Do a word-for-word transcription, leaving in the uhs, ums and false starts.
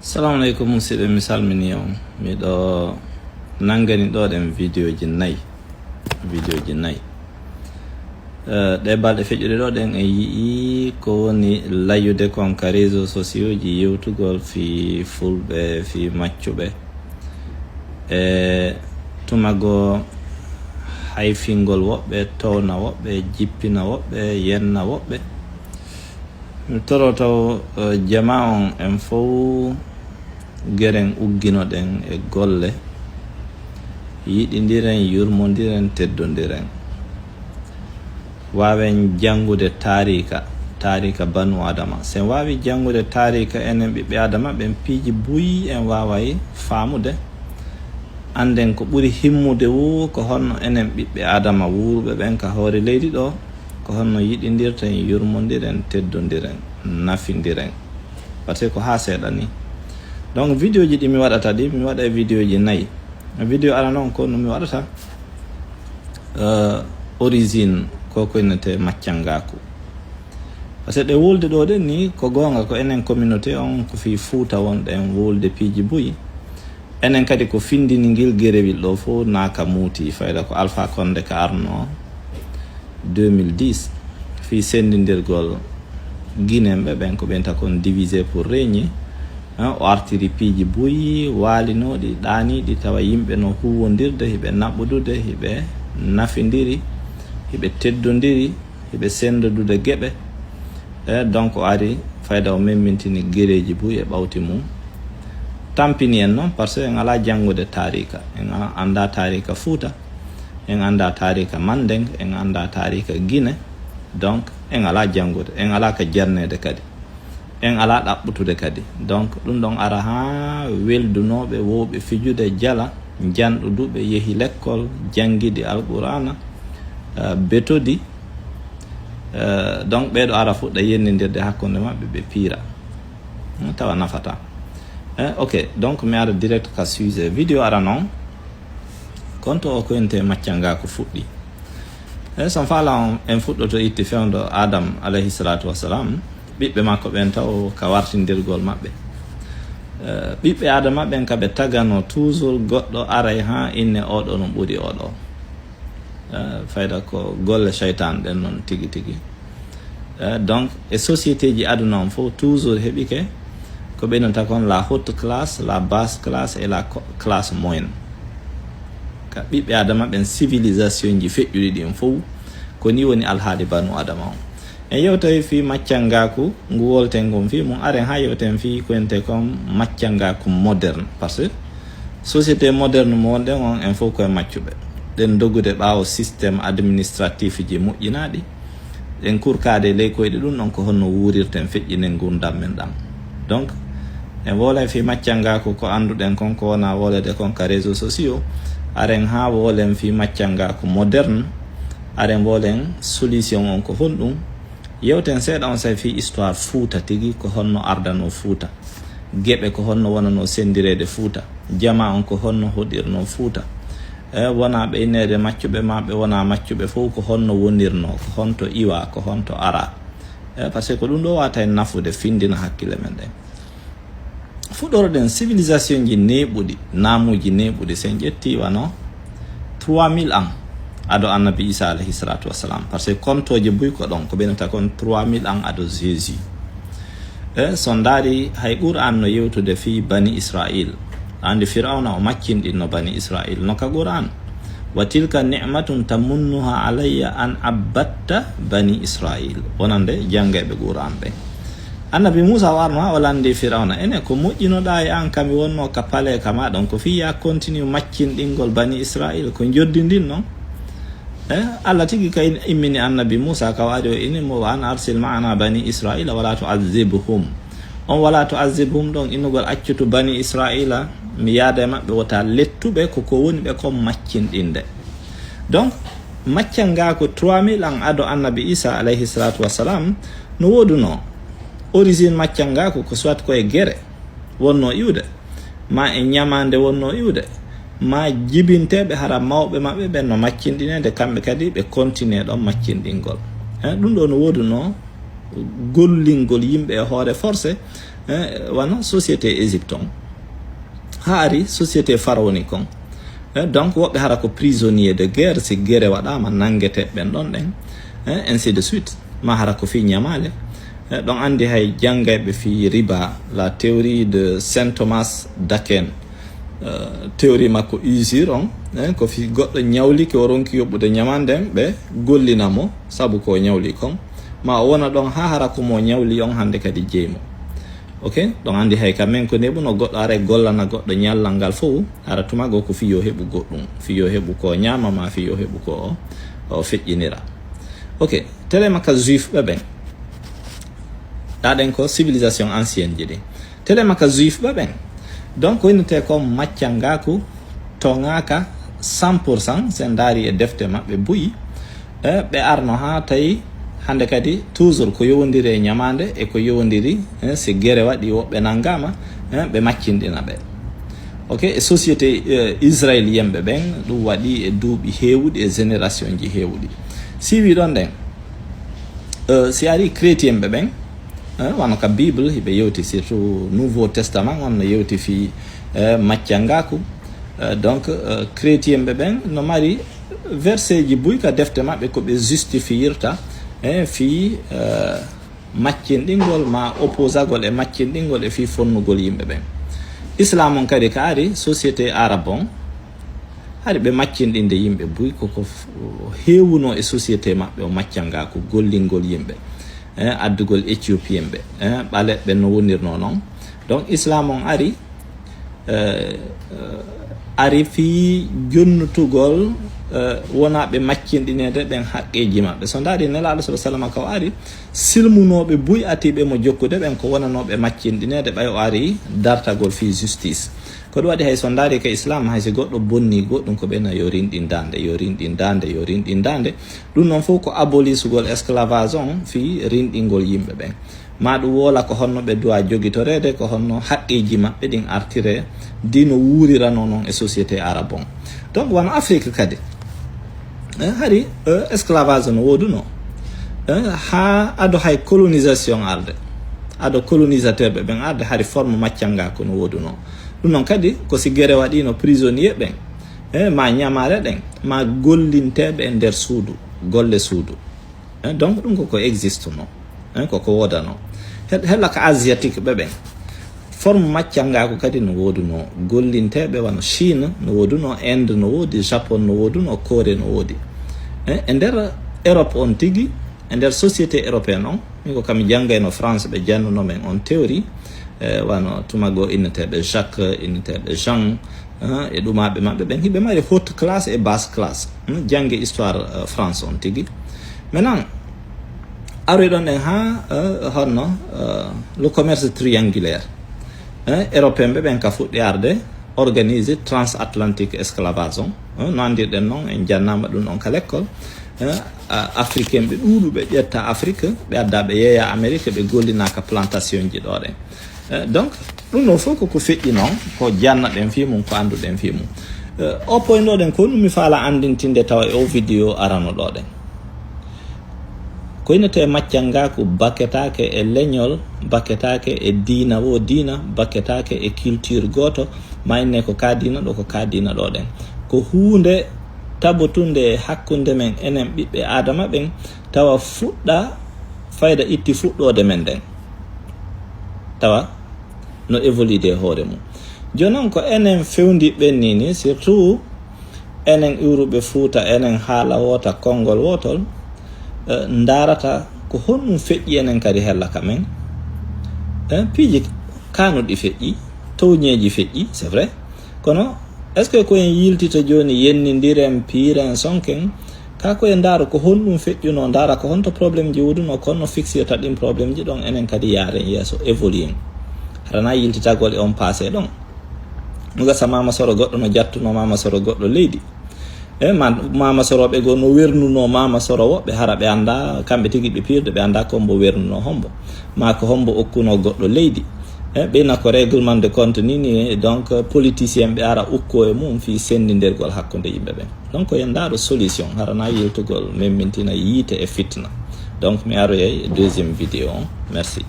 Salamu aleykum, musidɓe, mi salmini on. Miɗo nanngani ɗo ɗen videoji nayi. Videoji nayi. Eh, ɗe balɗe feƴƴuɗe ɗo ɗen, en yi'i ko woni layude kon ka réseaux sociaux ji, yewtugol fii fulɓe, fii maccuɓe. E tuma goo hayfingol woɓɓe, towna woɓɓe, jippina woɓɓe, yenna woɓɓe. Mi toro taw, eh, jamaa on en fow geren ugginoɗen e golle, yiɗindiren, yurmondiren, teddondiren. Waawen janngude taariika, taariika banu Adama. Si en waawi janngude taariika enen ɓiɓɓe Adama ɓen, piiji buy en waaway faamude. Annden ko ɓuri himmude woo ko honno enen ɓiɓɓe Adama wuuruɓe ɓen ka hoore leydi ɗo, ko honno yiɗindirten, yurmondiren, teddondiren, nafindiren. Parce que ko haa seeɗa ni. Donc, videoji ɗi mi waɗata ɗi, mi waɗay videoji nayi. Video arano on ko no mi waɗata, euh, origine ko ko innete maccangaaku. Parce que ɗe wolde ɗo ɗen ni, ko goonga ko enen communauté on, ko fii Fuuta wonɗen wolde piiji buy. Enen kadi ko findini ngil gerewil ɗo fow naa ka muuti, fayda ko Alpha Condé ka arno deux mille dix, fii senndindirgol Guinéen ɓe ɓen, ko ɓen ta kon divisé pour régner. Hein, o artiri piiji buy waalinooɗi, ɗaaniiɗi, tawa yimɓe no huuwondirde, hiɓe naɓudude, hiɓe nafindiri, hiɓe teddondiri, hiɓe senndodude geɓe. E, donc, o ari fayda o memmintini gereeji buy e ɓawti mum. Tampini en non, parce que en alaa janngude taariika. En a-, anndaa taariika Fuuta, en anndaa taariika Mandeng, en anndaa taariika Gine. Donc, en alaa janngude, en alaa ka janneede kadi. En alaa ɗaɓɓutude kadi. Donc, ɗum ɗon ara haa weldunooɓe, woowɓe fijude jala, janɗuduɓe, yehi lekkol, janngidi Alqur'aana, eh, betodi, eh, donc, ɓeeɗo ara fuɗɗa yennindirde hakkunde maɓɓe, ɓe piira. Hmm, tawa nafataa. Eh, ok, donc, mi ara direct ka sujet. Video ara non, konto o ko ente maccangaaku fuɗɗi. E so faalaa on, en fuɗɗoto itti fewndo Adam alayhi salatu wassalam, ɓiɓɓe makko ɓen taw ka wartindirgol maɓɓe. Eh, ɓiɓɓe Adama ɓen ka ɓe tagano toujours goɗɗo aray haa inne oɗo no ɓuri oɗo. Eh, fayda ko golle shaytan ɗen non tigi tigi. Eh, donc, e société ji aduna on fof, toujours heɓike ko ɓe innata kon la haute classe, la basse classe et la co-, classe moyenne. Ka ɓiɓɓe Adama ɓen, civilisation ji feƴƴuɗi ɗin fof, ko ni woni alhaali banu Adama on. En yewtay fii maccangaaku ngu wolten ngun fii mum, aren haa yewten fii ko ente kon maccangaaku moderne. Parce que société moderne mo wonɗen on, en fof koye maccuɓe. Ɗen dogude ɓaawo système administratif ji moƴƴinaaɗi. Ɗen kurkaade e ley koyɗe ɗum ɗon ko honno wuurirten, feƴƴinen ngurndan men ɗan. Donc, en woolay fii maccangaaku ko annduɗen kon, ko wona woolede kon ka réseaux sociaux. Aren haa woolen fii maccangaaku moderne. Aren woolen solution on ko honɗum. Yewten seeɗa on say fii histoire Fuuta tigi, ko honno ardanoo Fuuta. Geɓe ko honno wonanoo senndireede Fuuta. Jamaa on ko honno hoɗirnoo Fuuta. E, wonaa ɓe inneede maccuɓe maa ɓe wonaa maccuɓe fof, ko honno wonirnoo, ko honto iwaa, ko honto araa. E, parce que ko ɗum ɗo waawata en nafude, findina hakkille men ɗen. Fuɗɗoroɗen civilisation ji neeɓuɗi, naamuuji neeɓuɗi, si en ƴettii wano trois mille ans ado Annabi Isa alayhi salatu wassalam. Parce que kontooje buy ko ɗon, ko ɓe innata kon trois mille ans ado Jésus. E, so ndaari, hay Qur'an no yewtude fii Bani Israil. Andi Firawna o maccinɗinno Bani Israil no ka Qur'an. "Wa tilka ni'matun tamunnuha alayya an abbatta bani Israil." Wonande janngeeɓe Qur'an ɓen. Annabi Muusa warno haa o lanndi Firawna, "Ene, ko moƴƴinoɗaa e an, ka mi wonno ka pale ka ma ɗon, ko fii ya continue maccinɗingol Bani Israil, ko njoddi ndin non?" Eh, Allah tigi ka in-, immini Annabi Muusa ka waɗi o ini mo, "Wa an arsil ma'ana bani Israila wala tu'azzibhum." On "wala tu'azzibhum" ɗon innugol accutu Bani Israila, mi yaada e maɓɓe, wota lettuɓe ko ko woni ɓe kon maccinɗinde. Donc, maccangaaku trois mille ans ado Annabi Isa alayhi salatu wassalam no woodunoo. Origine maccangaaku ko soit ko e gere wonno iwde, ma e ñamaande wonno iwde, ma jibinteeɓe hara mawɓe maɓɓe ɓen no maccinɗineede, kamɓe kadi ɓe continue ɗon maccinɗingol. Eh, ɗum ɗo no woodunoo gollingol yimɓe e hoore forcé, Eh, wano société Égypte on, haa ari société pharaonique on. Eh, donc woɓɓe hara ko prisonnier de guerre, si gere waɗaama, nanngetee ɓen ɗon ɗen, eh, ainsi de suite. Ma hara ko fii ñamaale. Eh, ɗon anndi hay janngayɓe fii riba, la théorie de Saint Thomas d'Aquin, eh, théorie makko usure on, eh, ko fii goɗɗo ñawlike, o ronki yoɓude ñamande, ɓe gollina mo sabu ko o ñawli kon. Ma o wona ɗon haa hara ko mo ñawli on hannde kadi jeyi mo. Ok, ɗon anndi hay ka men ko neɓuno goɗɗo ara e gollana goɗɗo ñallal ngal fof, hara tuma goo ko fii yo heɓu goɗɗum, fii yo heɓu ko ñaama ma fii yo heɓu ko o, o feƴƴinira. Ok, tele makka juif ɓe ɓen. Ɗaɗen ko civilisation ancienne ji ɗin. Tele makka juif ɓe ɓen. Donc, ko innetee ko maccangaaku toŋaaka cent pour cent, si en ndaari e defte maɓɓe buy, eh, ɓe arno haa tawi hannde kadi toujours ko yowondiri e ñamaande e ko yowondiri, eh, si gere waɗi woɓɓe nanngaama, eh, ɓe maccinɗina ɓe. Ok, e société, eh, israélienne ɓe ɓen, ɗum waɗi e duuɓi heewuɗi e génération ji heewuɗi. Si wi ɗon ɗen, eh, si ari chrétien ɓe ɓen, eh, wano ka Bible, hiɓe yewti surtout Nouveau Testament, on no yewti fii, eh, maccangaaku. Eh, donc, eh, chrétien ɓe ɓen no mari verset ji buy ka defte maɓɓe ko ɓe justifiyirta, eh, fii, eh, maccinɗingol ma opposagol e maccinɗingol e fii fonnugol yimɓe ɓen. Islam on kadi ka ari, société arabe on, hari ɓe maccinɗinde yimɓe buy, koko f-, heewuno e société maɓɓe o maccangaaku, gollingol yimɓe, eh, addugol Éthiopien ɓe, eh, ɓaleɓe no wonirno non. Donc, Islam on ari, eh, eh, ari fii jonnutugol, eh, wonaaɓe maccinɗineede ɓen haqqeeji maɓɓe. So ndaari Nelaaɗo sallallahu alaihi wasallam ka o ari, silmunooɓe buy atiiɓe mo jokkude ɓen ko wonanooɓe maccinɗineede ɓay o ari dartagol fii justice. Ko ɗum waɗi hay so ndaari ka Islam, hay si goɗɗo bonni goɗɗum ko ɓe na yo rinɗin daande, yo rinɗin daande, yo rinɗin daande. Ɗum non fof ko abolisugol esclavage on fii rinɗingol yimɓe ɓen. Ma ɗum woola ko honno ɓe duwa jogitoreede, ko honno haqqeeji maɓɓe ɗin artire, ndi no wuurirano non e société arabe on. Donc, wano Afrique kadi, eh, hari, eh, esclavage no wooduno. Eh, haa ado hay colonisation arde, ado colonisateur ɓe ɓen arde, hari forme maccangaaku no wooduno. Ɗum non kadi, ko si gere waɗino prisonnier ɓen, eh, ma ñamare ɗen, ma gollinteeɓe e nder suudu, golle suudu. Eh, donc, ɗum koko existe no, eh, koko woodano. He-, hella ka asiatique ɓe ɓen. Forme maccangaaku kadi no wooduno, gollinteeɓe wano Chine no wooduno, Inde no woodi, Japon no wooduno, Corée no woodi. Eh, e nder Europe on tigi, e nder société européenne on, min ko kam mi janngayno France, ɓe jannuno men on théorie, eh, wano tuma goo inneteeɓe Jacques, inneteeɓe Jean, eh, e ɗumaaɓe maɓɓe ɓen, hiɓe mari haute classe e basse classe. Hmm, jannge histoire, eh, France on tigi. Maintenant, aroy ɗon ɗen haa, eh, honno, eh, le commerce triangulaire. Eh, Européen ɓe ɓen ka fuɗɗi arde organiser transatlantique esclavage on. Eh, no anndirɗen non, en jannaama ɗum on ka lekkol. Eh, a-, Africain ɓe ɗuuɗuɓe ƴetta Afrique, ɓe adda ɓe yeeya Amérique, ɓe gollina ka plantation ji ɗo ɗen. Eh, donc, ɗum ɗo fof koko feƴƴi non, ko jannaɗen fii mum, ko annduɗen fii mum. Eh, o point ɗo ɗen, ko ɗum mi faala anndintinde tawa e o vidéo arano ɗo ɗen. Ko innetee maccangaaku baketaake e leñol, baketaake e diina wo diina, baketaake e culture gooto, ma inne ko ka diina ɗo, ko ka diina ɗo ɗen. Ko huunde tabotunde e hakkunde men enen ɓiɓɓe Aadama ɓen, tawa fuɗɗa fayda itti fuɗɗoode men nden. Tawa no évolude e hoore mum. Jooni non ko enen fewndiɓe ni ni, surtout enen iwruɓe Fuuta, enen haala woota, konngol wootol, eh, ndaarata ko honɗum feƴƴi enen kadi hella ka men. Eh, piiji kanuɗi feƴƴi, towñeeji feƴƴi, c'est vrai. Kono, est-ce que ko en yiltita jooni, yennindiren, piiren, sonken, ka ko en ndaaro ko honɗum feƴƴuno, ndaara ko honto problème ji woduno, kono no fixirta ɗin problème ji ɗon, enen kadi yaaren yeeso, évoluer. Hara na yiltitagol e on passé ɗon. No gasa Mama Soro goɗɗo no jattuno Mama Soro goɗɗo leydi. E ma-, Mama Soroɓe goo no wernuno Mama Soro woɓɓe, hara ɓe annda kamɓe tigi ɓe piirde, ɓe annda ko hombo wernuno hombo. Ma ko hombo okkuno goɗɗo leydi. E ɓeyna ko règlement de compte ni ni, donc politicien ɓe ara ukko e mum fii senndindirgol hakkunde yimɓe ɓen. Donc, ko en ndaaro solution, hara na yiltugol memmintina yiite e fitna. Donc, mi aroyay e deuxième vidéo on. Merci.